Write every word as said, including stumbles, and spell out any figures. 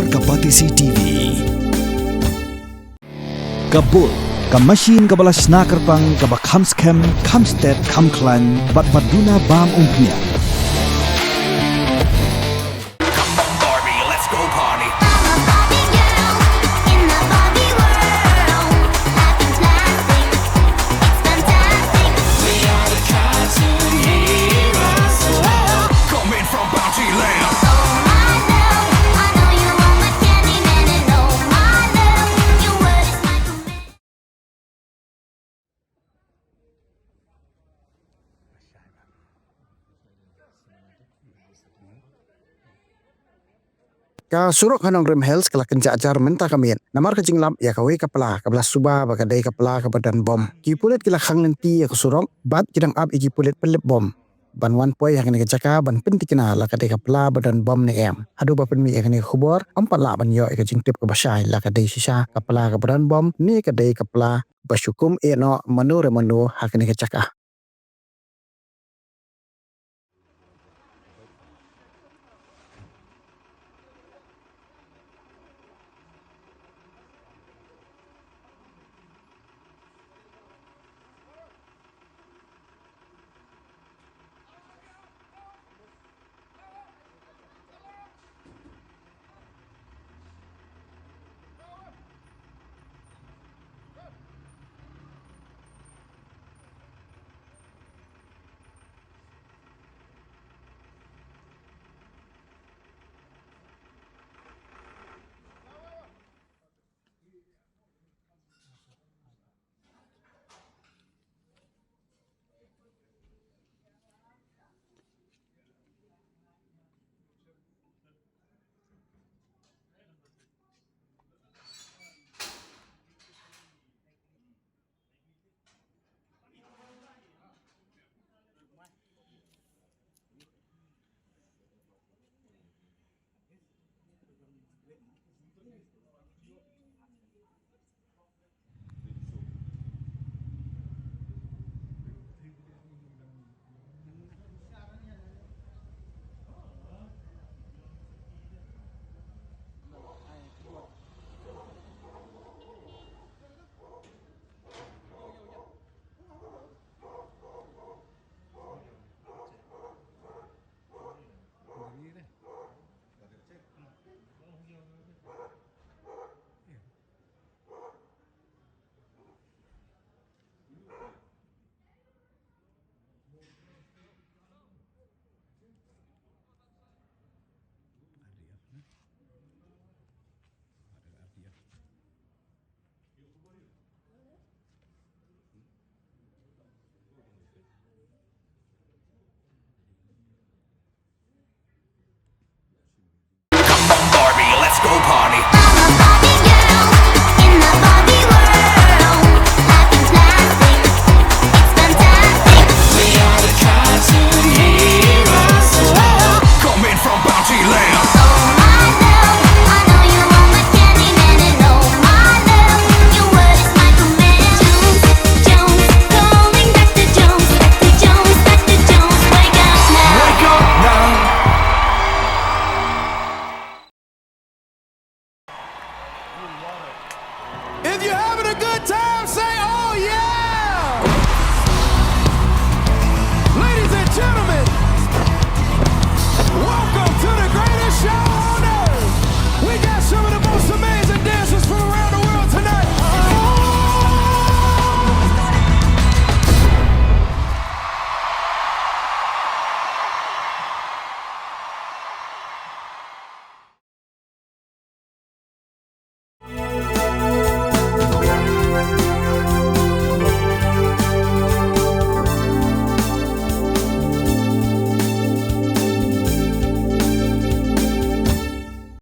Ka Batesi T V. Ka Bull, ka machine kaba la shna kyrpang, kaba kham skhem, kham stet, kham khlaiñ, bad ba duna bam umphniang. Come on, Barbie, let's go party. I'm a Barbie girl in the Barbie world. Life is plastic, it's fantastic. We are the cartoon heroes. Whoa. Coming from Bounty Land. Oh my love, I know you want my Candyman, and oh my love, your word is my command. Ka surok ha Nongrim Hills ka la kynjah jar mynta ka miet namar ka jinglap ïa kawei ka pla kaba la suba ba ka dei ka pla kaba don bom. Ki pulit ki la khang lynti ïa ka surok bad ki dang ap ïa ki pulit pynlip bom ban wan poi ha kane ka jaka ban pyntikna la ka dei ka pla ba don bom ne em. Haduh ba pynmih ïa kane ka khubor, ym pat lah ban ïoh ïa ka jingtip kaba shai la ka dei shisha ka pla kaba don bom ne ka dei ka pla ba shu kum ïehnoh mano re mano ha kane ka jaka.